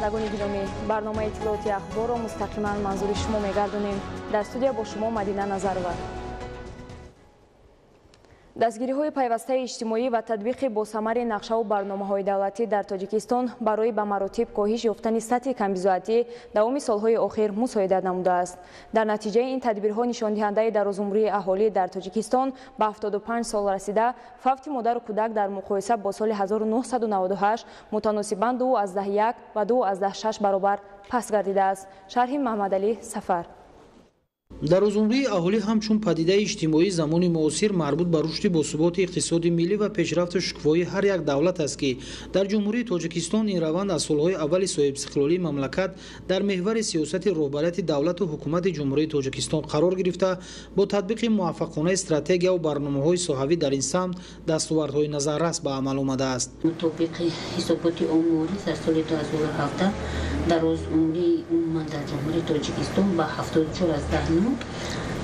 Бинандагони гиромӣ, барномаи иттилооти ахборро мустақиман манзури шумо мегардонем. Дар студия бо шумо Мадина Назарова. Дастгириҳои пайвастаи иҷтимоӣ ва татбиқи босамари нақшаву барномаҳои давлатӣ дар Тоҷикистон барои ба маротиб коҳиш ёфтани сатҳи камбизоатӣ давоми солҳои охир мусоидат намудааст. Дар натиҷаи ин тадбирҳо нишондиҳандаи дарозумрии аҳолӣ дар Тоҷикистон ба 75 сол расида, фавти модару кӯдак дар муқоиса бо соли 1998 мутаносибан 2,1 ва 2,6 баробар паст гардидааст. Шарҳи Маҳмадалӣ Сафар. Дарозумрии аҳолӣ ҳамчун падидаи иҷтимоии замони муосир марбут ба рушди босуботи иқтисоди миллӣ ва пешрафту шукуфоии ҳар як давлат аст, ки дар Ҷумҳурии Тоҷикистон ин раванд аз солҳои аввали соҳибистиқлолии мамлакат дар меҳвари сиёсати роҳбарияти давлату ҳукумати Ҷумҳурии Тоҷикистон қарор гирифта, бо татбиқи муваффақонаи стратегияву барномаҳои соҳавӣ дар ин самт дастовардҳои назаррас ба амал омадааст. Мутобиқи ҳисоботи оморӣ, дар соли 2017 дарозумрии умуман дар Ҷумҳурии Тоҷикистон ба 74,9,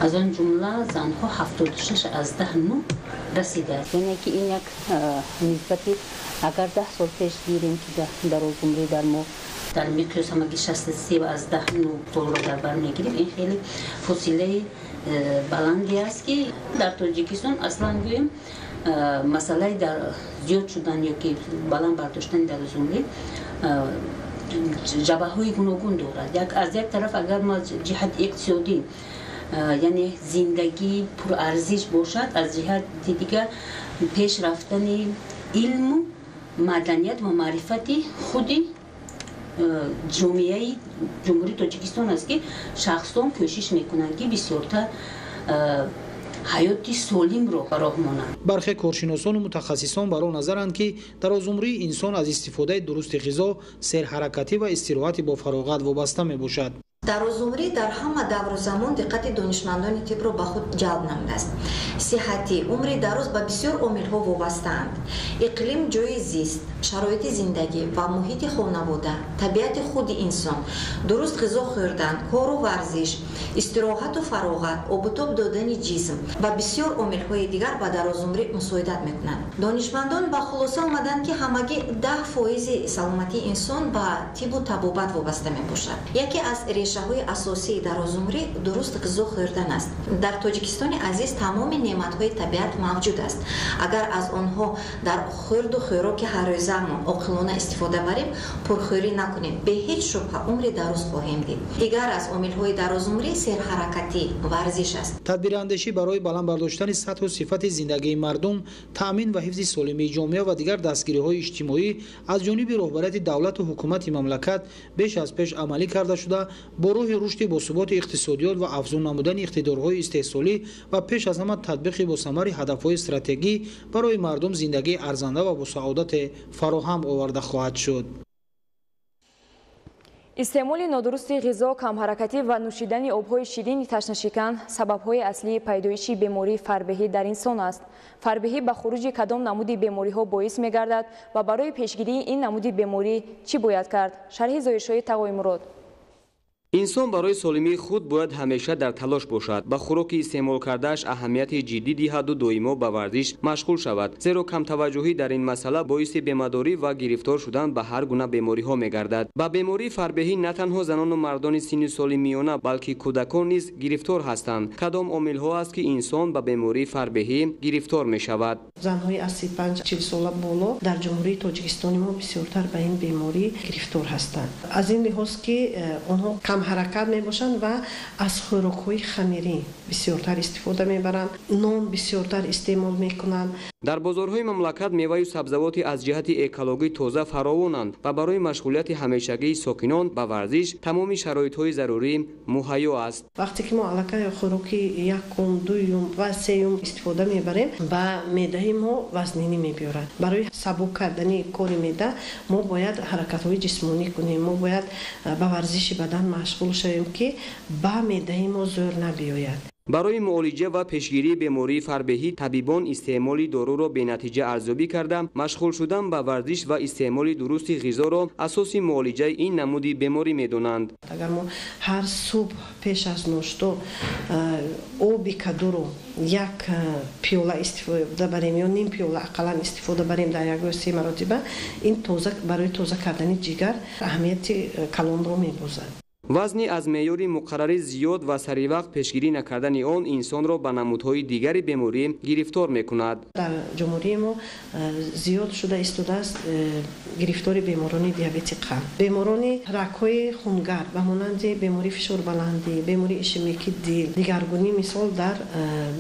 аз он ҷумла занҳо 76,9 расидааст. Яъне ки ин як нисбати агар 10 сол пеш гирем, ки дарозумрӣ дар мо дар миқёс ҳамаги 63,9 солро дар бар мегирифт, ин хеле фосилаи баланде аст, ки дар Тоҷикистон аслан гӯем, масъалаи дар зиёд шудан ё ки баланд бардоштани дарозумрӣ ҷабҳаҳои гуногун дорад. Аз як тараф, агар мо аз ҷиҳати иқтисодӣ, яъне зиндагии пурарзиш бошад, аз ҷиҳати дигар пеш рафтани илму маданият ва маърифати худи ҷомеаи Ҷумҳурии Тоҷикистон аст, ки шахсон кӯшиш мекунанд, ки бисёртар ҳаёти солимро ба роҳ монанд. Бархе коршиносону мутахассисон бар он назаранд, ки дарозумрии инсон аз истифодаи дурусти ғизо, серҳаракатӣ ва истироҳати бофароғат вобаста мебошад. Дарозумрӣ дар ҳама давру замон диққати донишмандони тибро ба худ ҷалб намудааст. Сиҳатӣ, умри дароз ба бисёр омилҳо вобастаанд: иқлим, ҷойи зист, шароити зиндагӣ ва муҳити хонавода, табиати худи инсон, дуруст ғизо хӯрдан, кору варзиш, истироҳату фароғат, обутоб додани ҷисм ва бисёр омилҳои дигар ба дарозумрӣ мусоидат мекунанд. Донишмандон ба хулоса омаданд, ки ҳамагӣ 10 фоизи саломатии инсон ба тибу табобат вобаста мебошад. Яке аз решаҳои асосии дарозумрӣ дуруст ғизо хӯрдан аст. Дар Тоҷикистони азиз тамоми неъматҳои табиат мавҷуд аст. Агар аз онҳо дар хӯрду хӯроки ҳаррӯзаамон оқилона истифода барем, пурхӯрӣ накунем, бе ҳеҷ шубҳа умри дароз хоҳем дид. Дигар аз омилҳои дарозумрӣ серҳаракатӣ, варзиш аст. Тадбирандешӣ барои баланд бардоштани сатҳу сифати зиндагии мардум, таъмин ва ҳифзи солимии ҷомеа ва дигар дастгириҳои иҷтимоӣ аз ҷониби роҳбарияти давлату ҳукумати мамлакат беш аз пеш амалӣ карда шуда, бо роҳи рушди босуботи иқтисодиёт ва афзун намудани иқтидорҳои истеҳсолӣ ва пеш аз ҳама татбиқи босамари ҳадафҳои стратегӣ барои мардум зиндагии арзанда ва босаодате фароҳам оварда хоҳад шуд. Истеъмоли нодурусти ғизо, камҳаракатӣ ва нӯшидани обҳои ширини ташнашикан сабабҳои аслии пайдоиши бемории фарбеҳӣ дар инсон аст. Фарбеҳӣ ба хуруҷи кадом намуди бемориҳо боис мегардад ва барои пешгирии ин намуди беморӣ чӣ бояд кард? Шарҳи Зоҳиршоҳи Тағоимурод. Инсон барои солимии худ бояд ҳамеша дар талош бошад, ба хӯроки истеъмолкардааш аҳамияти ҷиддӣ диҳаду доимо ба варзиш машғул шавад, зеро камтаваҷҷӯҳӣ дар ин масъала боиси бемадорӣ ва гирифтор шудан ба ҳар гуна бемориҳо мегардад. Ба бемории фарбеҳӣ на танҳо занону мардони синни соли миёна, балки кӯдакон низ гирифтор ҳастанд. Кадом омилҳо аст, ки инсон ба бемории фарбеҳӣ гирифтор мешавад? Занҳои аз 35-40 сола боло дар Ҷумҳурии Тоҷикистони мо бисёртар ба ин беморӣ гирифтор ҳастанд, аз ин лиҳоз ки онҳо камҳаракат мебошанд ва аз хӯрокҳои хамирӣ бисёртар истифода мебаранд, нон бисёртар истеъмол мекунанд. Дар бозорҳои мамлакат меваю сабзавоти аз ҷиҳати экологӣ тоза фаровонанд ва барои машғулияти ҳамешагии сокинон ба варзиш тамоми шароитҳои зарурӣ муҳайё аст. Вақте ки мо аллакай хӯроки якум, дуюм ва сеюм истифода мебарем, ба меъдаи мо вазнинӣ мебиёрад. Барои сабук кардани кори меъда мо бояд ҳаракатҳои ҷисмонӣ кунем, мо бояд ба варзиши бадан машғул шавем, ки ба меъдаи мо зӯр набиёяд. Барои муолиҷа ва пешгирии бемории фарбеҳӣ табибон истеъмоли доруро бенатиҷа арзёбӣ карда, машғул шудан ба варзиш ва истеъмоли дурусти ғизоро асоси муолиҷаи ин намуди беморӣ медонанд. Агар мо ҳар субҳ пеш аз ношто оби кадуро як пиёла истифода барем ё ним пиёла ақаллан истифода барем дар як рӯз се маротиба, ин барои тоза кардани ҷигар аҳамияти калонро мебозад. Вазни аз меъёри муқаррарӣ зиёд ва саривақт пешгирӣ накардани он инсонро ба намудҳои дигари беморӣ гирифтор мекунад. Дар ҷумҳурии мо зиёд шуда истодааст гирифтори беморони диабети қанд, беморони рагҳои хунгар ба монанди бемории фишорбаландӣ, бемории ишемики дил, дигаргунӣ мисол дар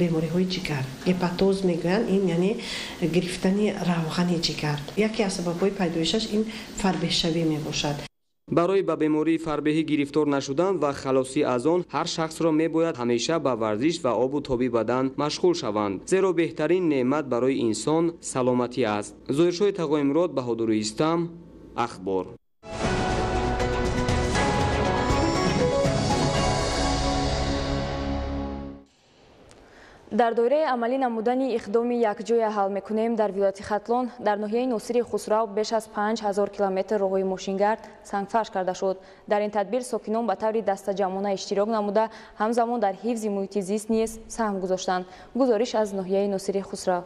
бемориҳои ҷигар. Гепатоз мегӯянд, ин яъне гирифтани равғани ҷигар. Яке аз сабабҳои пайдоишаш ин фарбеҳшавӣ мебошад. Барои ба бемории фарбеҳӣ гирифтор нашудан ва халосӣ аз он ҳар шахсро мебояд ҳамеша ба варзиш ва обу тоби бадан машғул шаванд, зеро беҳтарин неъмат барои инсон саломатӣ аст. Зоҳиршоҳи Тағоимурод, Баҳодури Истам, Ахбор. Дар доираи амалӣ намудани иқдоми якҷоя ҳал мекунем дар вилояти Хатлон дар ноҳияи Носири Хусрав беш аз 5000 километр роҳҳои мошингард сангфарш карда шуд. Дар ин тадбир сокинон ба таври дастаҷамъона иштирок намуда, ҳамзамон дар ҳифзи муҳити зист низ саҳм гузоштанд. Гузориш аз ноҳияи Носири Хусрав.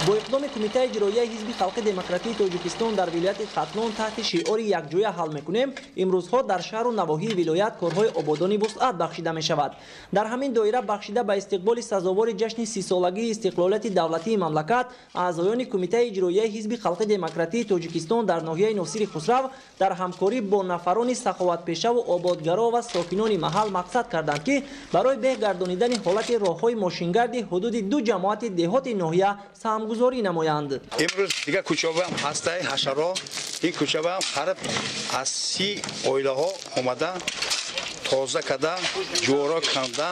Бо иқдоми Кумитаи иҷроияи Ҳизби Халқи Демократии Тоҷикистон дар вилояти Хатлон таҳти шиори якҷоя ҳал мекунем, имрӯзҳо дар шаҳру навоҳии вилоят корҳои ободонӣ вусъат бахшида мешавад. Дар ҳамин доира бахшида ба истиқболи сазовори ҷашни 30-солагии истиқлолияти давлатии мамлакат, аъзоёни Кумитаи иҷроияи Ҳизби Халқи Демократии Тоҷикистон дар ноҳияи Носири Хусрав дар ҳамкорӣ бо нафарони саховатпешаву ободгаро ва сокинони маҳал мақсад карданд, ки барои беҳ гардонидани ҳолати роҳҳои мошингарди ҳудуди ду ҷамоати деҳоти ноҳия саҳмгузорӣ намоянд. Имрӯз дигар кӯчаҳоам ҳастай ҳашаро, ин кӯчаҳоам қариб аз 30 оилаҳо омада тоза карда, ҷӯро канда,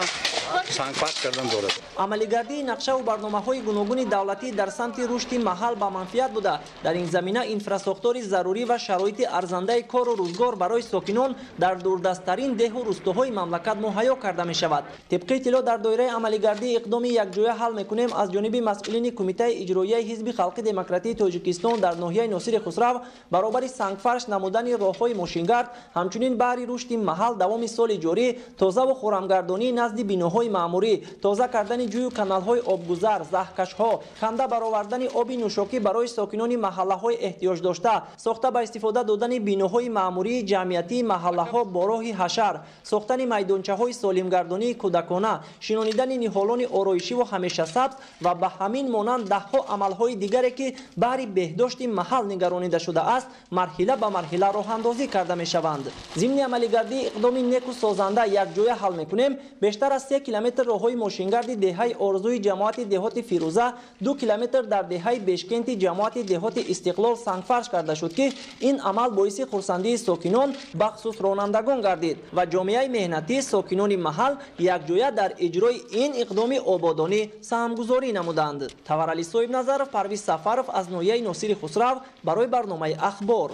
сангпарт кардан дорад. Амалигардии нақшаву барномаҳои гуногуни давлатӣ дар самти рушди маҳал ба манфиат буда, дар ин замина инфрасохтори зарурӣ ва шароити арзандаи кору рӯзгор барои сокинон дар дурдасттарин деҳу рӯстоҳои мамлакат муҳайё карда мешавад. Тибқи иттилоъ дар доираи амалигардии иқдоми якҷоя ҳал мекунем аз ҷониби масъулини Кумитаи иҷроияи Ҳизби Халқи Демократии Тоҷикистон дар ноҳияи Носири Хусрав баробари сангфарш намудани роҳҳои мошингард, ҳамчунин баҳри рушди маҳал давоми соли ҷорӣ тозаву хӯрамгардонии назди биноҳои маъмурӣ, тоза кардани ҷӯю каналҳои обгузар, заҳкашҳо, канда баровардани оби нӯшокӣ барои сокинони маҳаллаҳои эҳтиёҷдошта, сохта ба истифода додани биноҳои маъмурии ҷамъиятии маҳаллаҳо бо роҳи ҳашар, сохтани майдончаҳои солимгардонии кӯдакона, шинонидани ниҳолони ороишиву ҳамешасабз ва ба ҳамин монанд даҳҳо амалҳои дигаре, ки баҳри беҳдошти маҳал нигаронида шудааст, марҳила ба марҳила роҳандозӣ карда мешаванд. Зимни амалигардии иқдоми неку созанда якҷоя ҳал мекунем, бештар аз 3 километр роҳҳои мошингарди деҳаи Орзуи ҷамоати деҳоти Фирӯза, 2 километр дар деҳаи Бешкенти ҷамоати деҳоти Истиқлол сангфарш карда шуд, ки ин амал боиси хурсандии сокинон, бахусус ронандагон гардид ва ҷомеаи меҳнатии сокинони маҳал якҷоя дар иҷрои ин иқдоми ободонӣ саҳмгузорӣ намуданд. Таварали Соҳибназаров, Парвиз Сафаров аз ноҳияи Носири Хусрав барои барномаи Ахбор.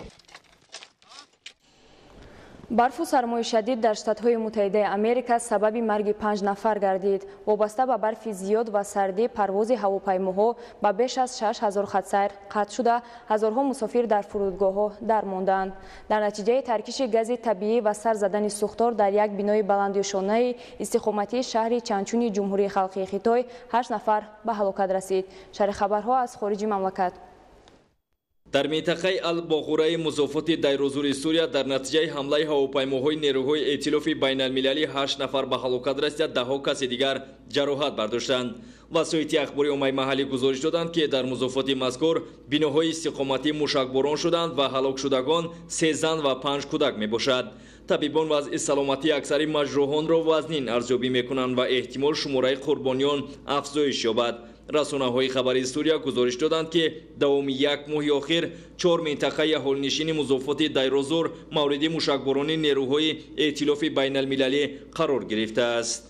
Барфу сармои шадид дар Штатҳои Муттаҳидаи Америка сабаби марги 5 нафар гардид. Вобаста ба барфи зиёд ва сардӣ парвози ҳавопаймоҳо ба беш аз 6000 хатсайр қатъ шуда, ҳазорҳо мусофир дар фурудгоҳҳо дармонданд. Дар натиҷаи таркиши гази табиӣ ва сар задани сӯхтор дар як бинои баландошёнаи истиқоматии шаҳри Чанчуни Ҷумҳурии Халқии Хитой 8 нафар ба ҳалокат расид. Шарҳи хабарҳо аз хориҷи мамлакат. Дар минтақаи Албоғураи музофоти Дайрозури Сурия дар натиҷаи ҳамлаи ҳавопаймоҳои нерӯҳои эътилофи байналмилалӣ 8 нафар ба ҳалокат расида, даҳҳо каси дигар ҷароҳат бардоштанд. Васоити ахбори оммаи маҳаллӣ гузориш доданд, ки дар музофоти мазкур биноҳои истиқоматӣ мушакборон шуданд ва ҳалокшудагон 3 зан ва 5 кӯдак мебошад. Табибон вазъи саломатии аксари маҷрӯҳонро вазнин арзёбӣ мекунанд ва эҳтимол шумораи қурбониён афзоиш ёбад. Расонаҳои хабарии Сурия гузориш доданд, ки давоми як моҳи охир 4 минтақаи аҳолинишини музофоти Дайрозур мавриди мушакборони нерӯҳои эътилофи байналмилалӣ қарор гирифтааст.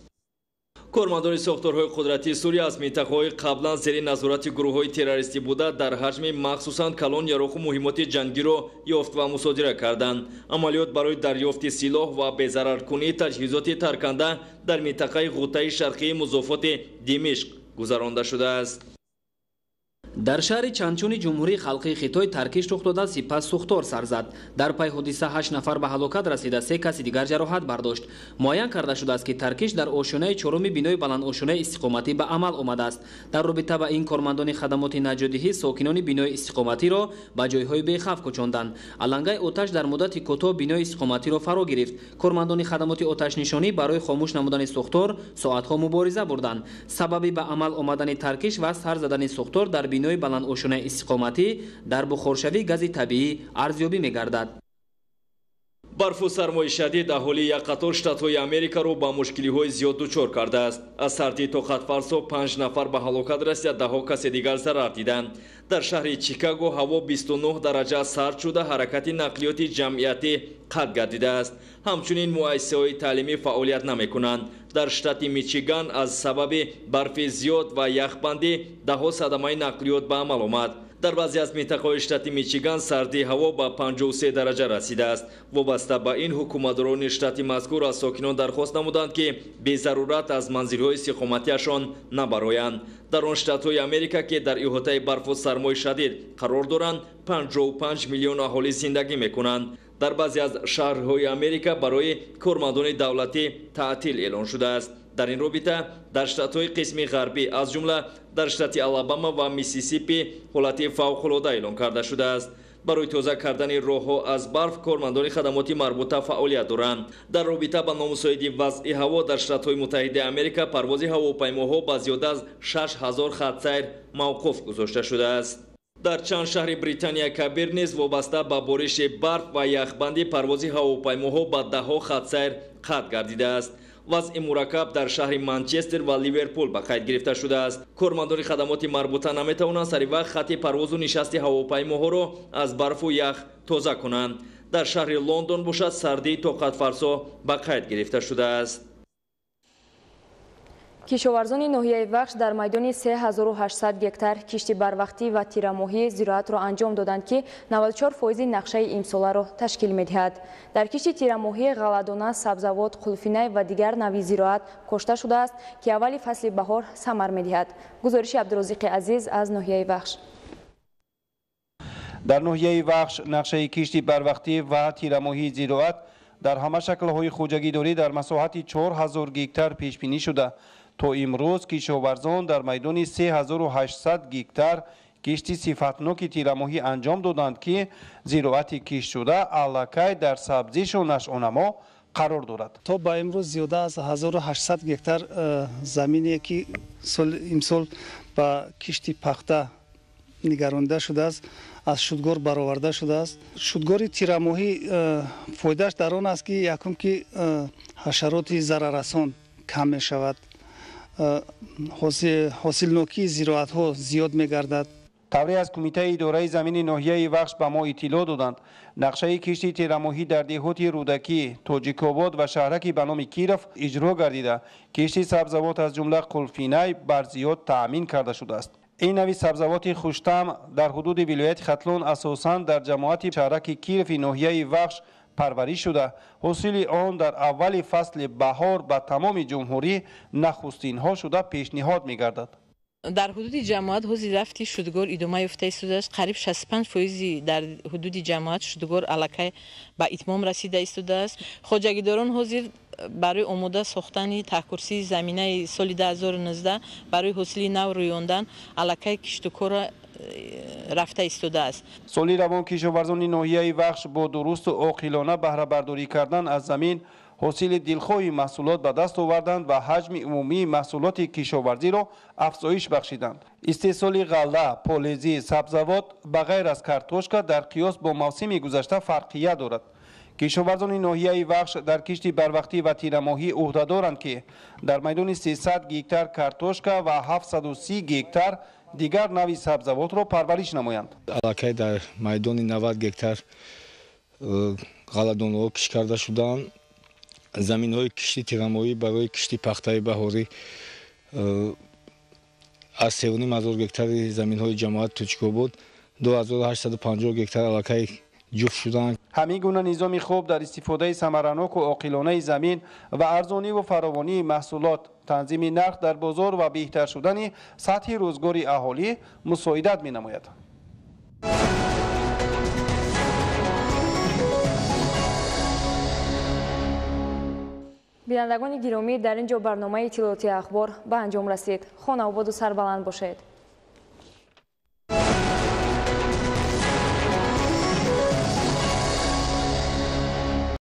Кормандони сохторҳои қудратии Сурия аз минтақаҳои қаблан зери назорати гурӯҳҳои террористӣ буда дар ҳаҷми махсусан калон яроқу муҳиммоти ҷангиро ёфт ва мусодира карданд. Амалиёт барои дарёфти силоҳ ва безараркунии таҷҳизоти тарканда дар минтақаи Ғутаи Шарқии музофоти Димишқ гузаронда шудааст. Дар шаҳри Чанчуни Ҷумҳурии Халқии Хитой таркиш рух дода, сипас сӯхтор сар зад. Дар пай ҳодиса 8 нафар ба ҳалокат расида, 3 каси дигар ҷароҳат бардошт. Муайян карда шудааст, ки таркиш дар ошёнаи чоруми бинои баландошёнаи истиқоматӣ ба амал омадааст. Дар робита ба ин кормандони хадамоти наҷотдиҳӣ сокинони бинои истиқоматиро ба ҷойҳои бехавф кӯчонданд. Алангаи оташ дар муддати кӯтоҳ бинои истиқоматиро фаро гирифт. Кормандони хадамоти оташнишонӣ барои хомӯш намудани сӯхтор соатҳо мубориза бурданд. Сабаби ба амал омадани таркиш ва сар задани сӯхтор дар бинои баландошёнаи истиқоматӣ дар бухоршавии гази табиӣ арзёбӣ мегардад. Барфу сармои шадид аҳолии як қатор штатҳои Америкаро ба мушкилиҳои зиёд дучор кардааст. Аз сардии тоқатфарсо 5 нафар ба ҳалокат расида, даҳҳо касе дигар зарар диданд. Дар шаҳри Чикаго ҳаво 29 дараҷа сард шуда, ҳаракати нақлиёти ҷамъиятӣ қатъ гардидааст. Ҳамчунин муассисаҳои таълимӣ фаъолият намекунанд. Дар штати Мичиган аз сабаби барфи зиёд ва яхбандӣ даҳҳо садамаи нақлиёт ба амал омад. Дар баъзе аз минтақаҳои штати Мичиган сардии ҳаво ба 53 дараҷа расидааст. Вобаста ба ин ҳукуматдорони штати мазкур аз сокинон дархост намуданд, ки безарурат аз манзилҳои истиқоматиашон набароянд. Дар он штатҳои Америка, ки дар иҳотаи барфу сармои шадид қарор доранд, 55 миллион аҳолӣ зиндагӣ мекунанд. Дар баъзе аз шаҳрҳои Америка барои кормандони давлатӣ таътил эълон шудааст. Дар ин робита дар штатҳои қисми ғарбӣ, аз ҷумла дар штати Алабама ва Миссисипи, ҳолати фавқулода эълон карда шудааст. Барои тоза кардани роҳҳо аз барф кормандони хадамоти марбута фаъолият доранд. Дар робита ба номусоиди вазъи ҳаво дар Штатҳои Муттаҳидаи Америка парвози ҳавопаймоҳо ба зиёда аз 6000 хатсайр мавқуф гузошта шудааст. Дар чанд шаҳри Британия Кабир низ вобаста ба бориши барф ва яхбандӣ парвози ҳавопаймоҳо ба даҳҳо хатсайр қатъ гардидааст. Вазъи мураккаб дар шаҳри Манчестер ва Ливерпул ба қайд гирифта шудааст. Кормандони хадамоти марбута наметавонанд сари вақт хатти парвозу нишасти ҳавопаймоҳоро аз барфу ях тоза кунанд. Дар шаҳри Лондон бошад сардии тоқатфарсо ба қайд гирифта шудааст. Кишоварзони ноҳияи Вахш дар майдони 3800 гектар кишти барвақтӣ ва тирамоҳӣ зироатро анҷом доданд, ки 94% нақшаи имсоларо ташкил медиҳад. Дар кишти тирамоҳӣ ғалладона, сабзавот, қулфинай ва дигар навъи зироат кошта шудааст, ки аввали фасли баҳор самар медиҳад. Гузориши Абдурозиқи Азиз аз ноҳияи Вахш. Дар ноҳияи Вахш нақшаи кишти барвақтӣ ва тирамоҳии зироат дар ҳама шаклҳои хоҷагидорӣ дар масоҳати 4000 гектар пешбинӣ шуда, то имрӯз кишоварзон дар майдони 3800 гектар кишти сифатноки тирамоҳӣ анҷом доданд, ки зироати киштшуда аллакай дар сабзишу нашъунамо қарор дорад. То ба имрӯз зиёда аз 1800 гектар замине, ки имсол ба кишти пахта нигаронида шудааст, аз шудгор бароварда шудааст. Шудгори тирамоҳӣ фоидааш дар он аст, ки якум ки ҳашароти зараррасон кам мешавад, ҳосилнокии зироатҳо зиёд мегардад. Тавре аз кумитаи идораи замини ноҳияи Вахш ба мо иттилоъ доданд, нақшаи кишти тирамоҳӣ дар деҳоти Рӯдакӣ, Тоҷикобод ва шаҳраки ба номи Киров иҷро гардида, кишти сабзавот аз ҷумла қулфинай бар зиёд таъмин карда шудааст. Ин нави сабзавоти хуштаъм дар ҳудуди вилояти Хатлон асосан дар ҷамоати шаҳраки Кирови ноҳияи Вахш парвариш шуда, ҳосили он дар аввали фасли баҳор ба тамоми ҷумҳурӣ нахустинҳо шуда пешниҳод мегардад. Дар ҳудуди ҷамоат ҳозир рафти шудгор идома ёфта истодааст. Қариб 65% дар ҳудуди ҷамоат шудгор аллакай ба итмом расида истодааст. Хоҷагидорон ҳозир барои омода сохтани таҳкурсии заминаи соли 2019 барои ҳосили нав рӯёндан аллакай киштукорро рафта истодааст. Соли равон кишоварзони ноҳияи Вахш бо дурусту оқилона баҳрабардорӣ кардан аз замин ҳосили дилхоҳи маҳсулот ба даст оварданд ва ҳаҷми умумии маҳсулоти кишоварзиро афзоиш бахшиданд. Истеҳсоли ғалла, полезӣ, сабзавот ба ғайр аз картошка дар қиёс бо мавсими гузашта фарқият дорад. Кишоварзони ноҳияи Вахш дар кишти барвақтӣ ва тирамоҳӣ ӯҳдадоранд, ки дар майдони 300 гектар картошка ва 730 гектар дигар нави сабзавотро парвариш намоянд. Аллакай дар майдони 90 гектар ғалладонаҳо кишт карда шуданд. Заминҳои кишти тирамоҳӣ барои кишти пахтаи баҳорӣ аз 3,5 ҳазор гектари заминҳои ҷамоати Тоҷикобод 2850 гектар аллакай ҷуфт шуданд. Ҳамин гуна низоми хуб дар истифодаи самараноку оқилонаи замин ва арзониву фаровонии маҳсулот, танзими нарх дар бозор ва беҳтар шудани сатҳи рӯзгори аҳолӣ мусоидат менамояд. Бинандагони гиромӣ, дар ин ҷо барномаи иттилоотии ахбор ба анҷом расид. Хонаободу сарбаланд бошед.